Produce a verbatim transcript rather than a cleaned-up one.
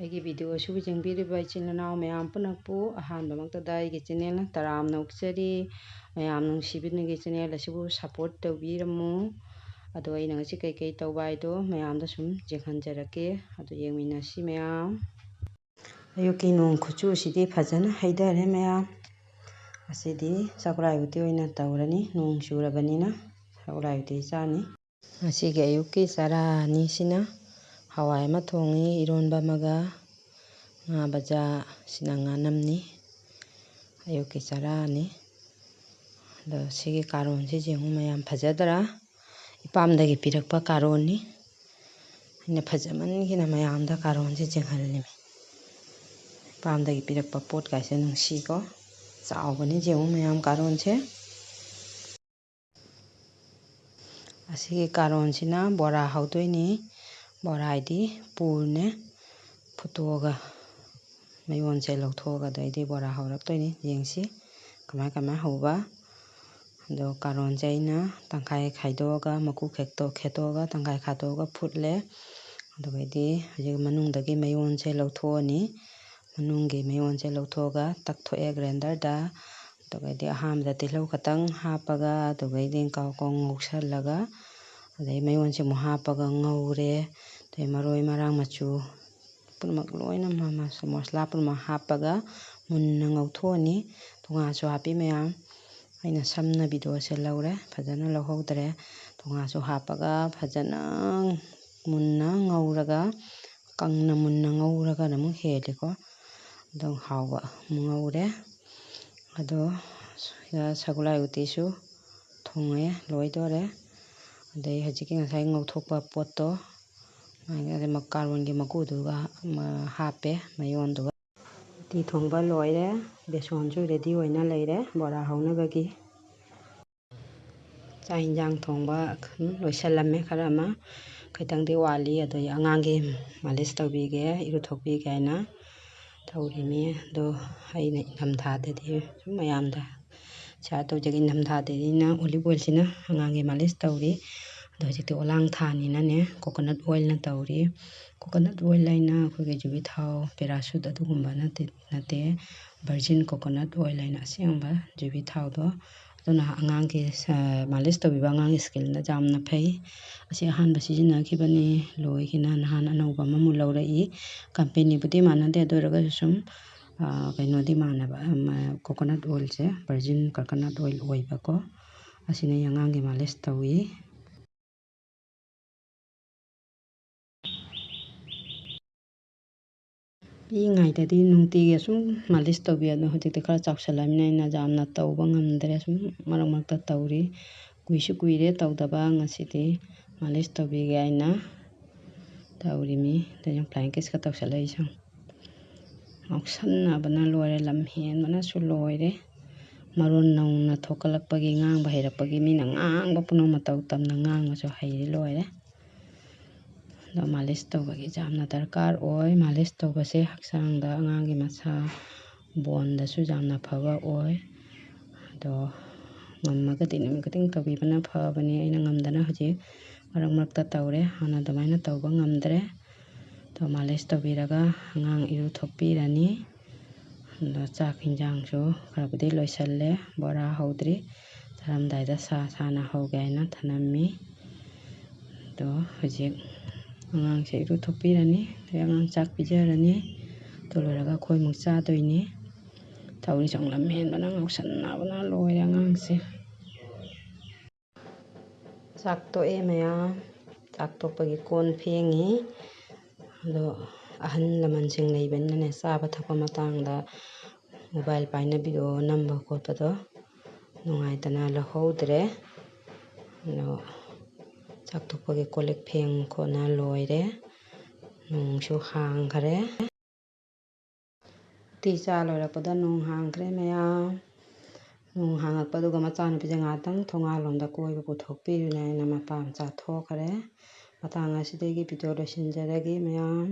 ꯑꯩꯒꯤ video ꯑꯁꯤꯕꯨ ꯌꯦꯡꯕꯤꯔꯤꯕ ꯏꯆꯤꯜ ꯏꯅꯥꯎ ꯃꯌꯥꯝ ꯄꯨꯝꯅꯃꯛꯄꯨ ꯑꯍꯥꯟꯕꯃꯛꯇꯗ ꯑꯩꯒꯤ channel ꯇꯔꯥꯝꯅ ꯑꯣꯛꯆꯔꯤ꯫ ꯃꯌꯥꯝꯅ ꯅꯨꯡꯁꯤꯕꯤꯗꯨꯅ ꯑꯩꯒꯤ channel ꯑꯁꯤꯕꯨ support ꯇꯧꯕꯤꯔꯝꯃꯨ꯫ ꯑꯗꯣ ꯑꯩꯅ ꯉꯁꯤ ꯀꯩꯀꯩ ꯇꯧꯕ ꯍꯥꯏꯗꯣ ꯃꯌꯥꯝꯗ ꯁꯨꯝ ꯌꯦꯡꯍꯟꯖꯔꯛꯀꯦ꯫ ꯑꯗꯣ ꯌꯦꯡꯃꯤꯟꯅꯁꯤ ꯃꯌꯥꯝ꯫ ꯑꯌꯨꯛꯀꯤ ꯅꯣꯡ ꯈꯨꯆꯨꯁꯤꯗꯤ ꯐꯖꯅ ꯍꯩꯊꯔꯦ ꯃꯌꯥꯝ꯫ ꯉꯁꯤꯗꯤ ꯆꯥꯛꯂꯥꯏ ꯎꯇꯤ ꯑꯣꯏꯅ ꯇꯧꯔꯅꯤ, ꯅꯣꯡ ꯆꯨꯔꯕꯅꯤꯅ ꯆꯥꯛꯂꯥꯏ ꯎꯇꯤ ꯆꯥꯅꯤ꯫ ꯉꯁꯤꯒꯤ ꯑꯌꯨꯛꯀꯤ ꯆꯔꯥ ꯑꯅꯤꯁꯤꯅ ꯍꯋꯥꯏ ꯑꯃ ꯊꯣꯡꯉꯤ, ꯏꯔꯣꯟꯕ ꯑꯃꯒ, ꯉꯥ ꯕꯖꯥꯁꯤꯅ ꯉꯥꯅꯝꯅꯤ꯫ ꯑꯌꯨꯛꯀꯤ ꯆꯔꯥ ꯑꯅꯤ꯫ ꯑꯗꯣ ꯁꯤꯒꯤ ꯀꯥꯔꯣꯟꯁꯤ ꯌꯦꯡꯉꯨ ꯃꯌꯥꯝ, ꯐꯖꯗ꯭ꯔꯥ? ꯏꯄꯥꯝꯗꯒꯤ ꯄꯤꯔꯛꯄ ꯀꯥꯔꯣꯟꯅꯤ꯫ ꯑꯩꯅ ꯐꯖꯃꯟꯒꯤꯅ ꯃꯌꯥꯝꯗ ꯀꯥꯔꯣꯟꯁꯦ ꯌꯦꯡꯍꯜꯂꯤꯃꯤ꯫ ꯏꯄꯥꯝꯗꯒꯤ ꯄꯤꯔꯛꯄ ꯄꯣꯠ ꯀꯥꯏꯁꯦ ꯅꯨꯡꯁꯤꯀꯣ꯫ ꯆꯥꯎꯕꯅꯤ ꯌꯦꯡꯉꯨ ꯃꯌꯥꯝ ꯀꯥꯔꯣꯟꯁꯦ꯫ ꯑꯁꯤꯒꯤ ꯀꯥꯔꯣꯟꯁꯤꯅ ꯕꯣꯔꯥ ꯍꯧꯗꯣꯏꯅꯤ꯫ ꯕꯣꯔꯥ ꯍꯥꯏꯗꯤ ꯄꯨꯔꯅꯦ꯫ ꯐꯨꯠꯇꯣꯛꯑꯒ ꯃꯌꯣꯟꯁꯦ ꯂꯧꯊꯣꯛꯑꯒ ꯑꯗꯩꯗꯤ ꯕꯣꯔꯥ ꯍꯧꯔꯛꯇꯣꯏꯅꯤ꯫ ꯌꯦꯡꯁꯤ ꯀꯃꯥꯏ ꯀꯃꯥꯏ ꯍꯧꯕ꯫ ꯑꯗꯣ ꯀꯥꯔꯣꯟꯁꯦ ꯑꯩꯅ ꯇꯪꯈꯥꯏ ꯈꯥꯏꯗꯣꯛꯑꯒ ꯃꯀꯨ ꯈꯦꯠꯇꯣꯛ-, ꯈꯦꯠꯇꯣꯛꯑꯒ ꯇꯪꯈꯥꯏ ꯈꯥꯏꯗꯣꯛꯑꯒ ꯐꯨꯠꯂꯦ꯫ ꯑꯗꯨꯒꯩꯗꯤ ꯍꯧꯖꯤꯛ ꯃꯅꯨꯡꯗꯒꯤ ꯃꯌꯣꯟꯁꯦ ꯂꯧꯊꯣꯛꯑꯅꯤ꯫ ꯃꯅꯨꯡꯒꯤ ꯃꯌꯣꯟꯁꯦ ꯂꯧꯊꯣꯛꯑꯒ ꯇꯛꯊꯣꯛꯑꯦ grinderꯗ꯫ ꯑꯗꯨꯒꯩꯗꯤ ꯑꯍꯥꯟꯕꯗ ꯇꯤꯜꯍꯧ ꯈꯇꯪ ꯍꯥꯞꯄꯒ, ꯑꯗꯨꯒꯩꯗꯤ ꯀꯥꯎ ꯀꯥꯎ ꯉꯧꯁꯜꯂꯒ, ꯑꯗꯩ ꯃꯌꯣꯟꯁꯦ ꯑꯃꯨꯛ ꯍꯥꯞꯄꯒ ꯉꯧꯔꯦ꯫ ꯑꯗꯩ ꯃꯔꯣꯏ ꯃꯔꯥꯡ ꯃꯆꯨ ꯄꯨꯝꯅꯃꯛ ꯂꯣꯏꯅ ꯃ-, ꯃ-, ꯃꯁꯂꯥ ꯄꯨꯝꯅꯃꯛ ꯍꯥꯞꯄꯒ ꯃꯨꯟꯅ ꯉꯧꯊꯣꯛꯑꯅꯤ꯫ ꯊꯣꯡꯉꯥꯁꯨ ꯍꯥꯞꯄꯤ ꯃꯌꯥꯝ꯫ ꯑꯩꯅ ꯁꯝꯅ videoꯁꯦ ꯂꯧꯔꯦ, ꯐꯖꯅ ꯂꯧꯍꯧꯗ꯭ꯔꯦ꯫ ꯊꯣꯡꯉꯥꯁꯨ ꯍꯥꯞꯄꯒ ꯐꯖꯅ ꯃꯨꯟꯅ ꯉꯧꯔꯒ, ꯀꯪꯅ ꯃꯨꯟꯅ ꯉꯧꯔꯒꯅ ꯑꯃꯨꯛ ꯍꯦꯜꯂꯤꯀꯣ꯫ ꯑꯗꯨꯝ ꯍꯥꯎꯕ ꯑꯃꯨꯛ ꯉꯧꯔꯦ꯫ ꯑꯗꯣ ꯁꯒꯣꯜꯍꯋꯥꯏ ꯎꯇꯤꯁꯨ ꯊꯣꯡꯉꯦ, ꯂꯣꯏꯗꯣꯔꯦ꯫ ꯑꯗꯩ ꯍꯧꯖꯤꯛꯀꯤ ꯉꯁꯥꯏ ꯉꯧꯊꯣꯛꯄ ꯄꯣꯠꯇꯣ, ꯃꯥꯒꯤ ꯑꯗꯩ ꯃ-, ꯀꯥꯔꯣꯟꯒꯤ ꯃꯀꯨꯗꯨꯒ ꯃ-, ꯍꯥꯞꯄꯦ, ꯃꯌꯣꯟꯗꯨꯒ꯫ ꯎꯇꯤ ꯊꯣꯡꯕ ꯂꯣꯏꯔꯦ, ꯕꯦꯁꯣꯟꯁꯨ ready ꯑꯣꯏꯅ ꯂꯩꯔꯦ ꯕꯣꯔꯥ ꯍꯧꯅꯕꯒꯤ꯫ ꯆꯥꯛ ꯏꯟꯖꯥꯡ ꯊꯣꯡꯕ ꯑꯗꯨꯝ ꯂꯣꯏꯁꯜꯂꯝꯃꯦ, ꯈꯔ ꯑꯃ ꯈꯤꯇꯪꯗꯤ ꯋꯥꯠꯂꯤ꯫ ꯑꯗꯣ ꯑꯉꯥꯡꯒꯤ ꯃꯥꯂꯤꯁ ꯇꯧꯕꯤꯒꯦ, ꯏꯔꯨꯊꯣꯛꯄꯤꯒꯦ ꯍꯥꯏꯅ ꯇꯧꯔꯤꯃꯤ꯫ ꯑꯗꯣ ꯑꯩꯅ ꯏꯪꯊꯝꯊꯥꯗꯗꯤ ꯁꯨꯝ ꯃꯌꯥꯝꯗ share ꯇꯧꯖꯒꯦ꯫ ꯏꯪꯊꯝꯊꯥꯗꯗꯤꯅ olive oilꯁꯤꯅ ꯑꯉꯥꯡꯒꯤ ꯃꯥꯂꯤꯁ ꯇꯧꯔꯤ꯫ ꯑꯗꯣ ꯍꯧꯖꯤꯛꯇꯤ ꯑꯣꯂꯥꯡ ꯊꯥꯅꯤꯅꯅꯦ, coconut oilꯅ ꯇꯧꯔꯤ꯫ Coconut oil ꯍꯥꯏꯅ ꯑꯩꯈꯣꯏꯒꯤ ꯌꯨꯕꯤ ꯊꯥꯎ, parachute ꯑꯗꯨꯒꯨꯝꯕ ꯅꯠꯇꯦ, ꯅꯠꯇꯦ꯫ Virgin coconut oil ꯍꯥꯏꯅ ꯑꯁꯦꯡꯕ ꯌꯨꯕꯤ ꯊꯥꯎꯗꯣ꯫ ꯑꯗꯨꯅ ꯑꯉꯥꯡꯒꯤ, ꯑ, ꯃꯥꯂꯤꯁ ꯇꯧꯕꯤꯕ ꯑꯉꯥꯡꯒꯤ skinꯗ ꯌꯥꯝꯅ ꯐꯩ꯫ ꯑꯁꯤ ꯑꯍꯥꯟꯕ ꯁꯤꯖꯤꯟꯅꯈꯤꯕꯅꯤ, ꯂꯣꯏꯈꯤꯅ ꯅꯍꯥꯟ ꯑꯅꯧꯕ ꯑꯃꯃꯨꯛ ꯂꯧꯔꯛꯏ꯫ Companyꯕꯨꯗꯤ ꯃꯥꯟꯅꯗꯦ, ꯑꯗꯨ ꯑꯣꯏꯔꯒꯁꯨ ꯁꯨꯝ, ꯑ, ꯀꯩꯅꯣꯗꯤ ꯃꯥꯟꯅꯕ, ꯑ, ꯃ-, coconut oilꯁꯦ virgin coconut oil ꯑꯣꯏꯕꯀꯣ꯫ ꯑꯁꯤꯅ ꯑꯩ ꯑꯉꯥꯡꯒꯤ ꯃꯥꯂꯤꯁ ꯇꯧꯏ꯫ ꯄꯤꯛꯏꯉꯩꯗꯗꯤ ꯅꯨꯡꯇꯤꯒꯤ ꯑꯁꯨꯝ ꯃꯥꯂꯤꯁ ꯇꯧꯕꯤ, ꯑꯗꯣ ꯍꯧꯖꯤꯛꯇꯤ ꯈꯔ ꯆꯥꯎꯁꯜꯂꯃꯤꯅ ꯑꯩꯅ ꯌꯥꯝꯅ ꯇꯧꯕ ꯉꯝꯗ꯭ꯔꯦ, ꯁꯨꯝ ꯃꯔꯛ ꯃꯔꯛꯇ ꯇꯧꯔꯤ꯫ ꯀꯨꯏꯁꯨ ꯀꯨꯏꯔꯦ ꯇꯧꯗꯕ, ꯉꯁꯤꯗꯤ ꯃꯥꯂꯤꯁ ꯇꯧꯕꯤꯒꯦ ꯍꯥꯏꯅ ꯇꯧꯔꯤꯃꯤ꯫ ꯑꯗ ꯌꯦꯡꯉꯨ, flying kissꯀ ꯇꯧꯁꯜꯂꯛꯏꯁꯦ ꯌꯦꯡꯉꯨ꯫ ꯉꯥꯎꯁꯟꯅꯕꯅ ꯂꯣꯏꯔꯦ, ꯂꯝ ꯍꯦꯟꯕꯅꯁꯨ ꯂꯣꯏꯔꯦ꯫ ꯃꯔꯣꯟ ꯅꯧꯅ ꯊꯣꯛꯀꯠꯂꯛꯄꯒꯤ, ꯉꯥꯡꯕ ꯍꯩꯔꯛꯄꯒꯤ, ꯃꯤꯅ ꯉꯥꯡꯕ ꯄꯨꯝꯅꯃꯛ ꯃꯇꯧ ꯇꯝꯅ ꯉꯥꯡꯕꯁꯨ ꯍꯩꯔꯦ ꯂꯣꯏꯔꯦ꯫ ꯑꯗꯣ ꯃꯥꯂꯤꯁ ꯇꯧꯕꯒꯤ ꯌꯥꯝꯅ ꯗꯔꯀꯥꯔ ꯑꯣꯏ꯫ ꯃꯥꯂꯤꯁ ꯇꯧꯕꯁꯦ ꯍꯛꯆꯥꯡꯗ, ꯑꯉꯥꯡꯒꯤ ꯃꯁꯥ boneꯗꯁꯨ ꯌꯥꯝꯅ ꯐꯕ ꯑꯣꯏ꯫ ꯑꯗꯣ ꯉꯝꯃꯒꯗꯤ ꯅꯨꯃꯤꯠ ꯈꯨꯗꯤꯡ ꯇꯧꯕꯤꯕꯅ ꯐꯕꯅꯤ꯫ ꯑꯩꯅ ꯉꯝꯗꯅ ꯍꯧꯖꯤꯛ ꯃꯔꯛ ꯃꯔꯛꯇ ꯇꯧꯔꯦ, ꯍꯥꯟꯅ ꯑꯗꯨꯃꯥꯏꯅ ꯇꯧꯕ ꯉꯝꯗ꯭ꯔꯦ꯫ ꯑꯗꯣ ꯃꯥꯂꯤꯁ ꯇꯧꯕꯤꯔꯒ ꯑꯉꯥꯡ ꯏꯔꯨ ꯊꯣꯛꯄꯤꯔꯅꯤ꯫ ꯑꯗꯣ ꯆꯥꯛ ꯍꯤꯟꯖꯥꯡꯁꯨ ꯈꯔꯕꯨꯗꯤ ꯂꯣꯏꯁꯜꯂꯦ, ꯕꯣꯔꯥ ꯍꯧꯗ꯭ꯔꯤ, ꯆꯥꯔꯝꯗꯥꯏꯗ ꯁꯥ ꯁꯥꯅ ꯍꯧꯒꯦ ꯍꯥꯏꯅ ꯊꯅꯝꯃꯤ꯫ ꯑꯗꯣ ꯍꯧꯖꯤꯛ ꯑꯉꯥꯡꯁꯦ ꯏꯔꯨ ꯊꯣꯛꯄꯤꯔꯅꯤ, ꯑꯗꯩ ꯑꯉꯥꯡ ꯆꯥꯛ ꯄꯤꯖꯔꯅꯤ꯫ ꯑꯗꯨ ꯂꯣꯏꯔꯒ ꯑꯩꯈꯣꯏꯃꯨꯛ ꯆꯥꯗꯣꯏꯅꯤ꯫ ꯇꯧꯔꯤꯁꯦ ꯌꯦꯡꯉꯨ, ꯂꯝ ꯍꯦꯟꯕꯅ ꯉꯥꯎꯁꯟꯅꯕꯅ ꯂꯣꯏꯔꯦ ꯑꯉꯥꯡꯁꯦ꯫ ꯆꯥꯛ ꯇꯣꯛꯑꯦ ꯃꯌꯥꯝ꯫ ꯆꯥꯛ ꯇꯣꯛꯄꯒꯤ ꯀꯣꯟ ꯐꯦꯡꯉꯤ꯫ ꯑꯗꯣ ꯑꯍꯜ ꯂꯃꯟꯁꯤꯡ ꯂꯩꯕꯅꯤꯅꯅꯦ, ꯆꯥꯕ ꯊꯛꯄ ꯃꯇꯥꯡꯗ mobile ꯄꯥꯏꯅ video ꯅꯝꯕ ꯈꯣꯠꯄꯗꯣ ꯅꯨꯡꯉꯥꯏꯇꯅ ꯂꯧꯍꯧꯗ꯭ꯔꯦ꯫ ꯑꯗꯣ ꯆꯥꯛ ꯇꯣꯛꯄꯒꯤ ꯀꯣꯜ ꯂꯤꯛ ꯐꯦꯡ ꯈꯣꯠꯅ ꯂꯣꯏꯔꯦ꯫ ꯅꯣꯡꯁꯨ ꯍꯥꯡꯈ꯭ꯔꯦ꯫ ꯎꯇꯤ ꯆꯥ ꯂꯣꯏꯔꯛꯄꯗ ꯅꯣꯡ ꯍꯥꯡꯈ꯭ꯔꯦ ꯃꯌꯥꯝ꯫ ꯅꯣꯡ ꯍꯥꯡꯉꯛꯄꯗꯨꯒ ꯃꯆꯥꯅꯨꯄꯤꯁꯦ ꯉꯥꯏꯍꯥꯛꯇꯪ ꯊꯣꯡꯒꯥꯜꯂꯣꯝꯗ ꯀꯣꯏꯕ ꯄꯨꯊꯣꯛꯄꯤꯌꯨꯅ ꯑꯩꯅ ꯃꯄꯥꯝ ꯆꯥꯊꯣꯛꯈ꯭ꯔꯦ꯫ ꯃꯇꯥꯡ ꯑꯁꯤꯗꯒꯤ video ꯂꯣꯏꯁꯤꯟꯖꯔꯒꯦ ꯃꯌꯥꯝ꯫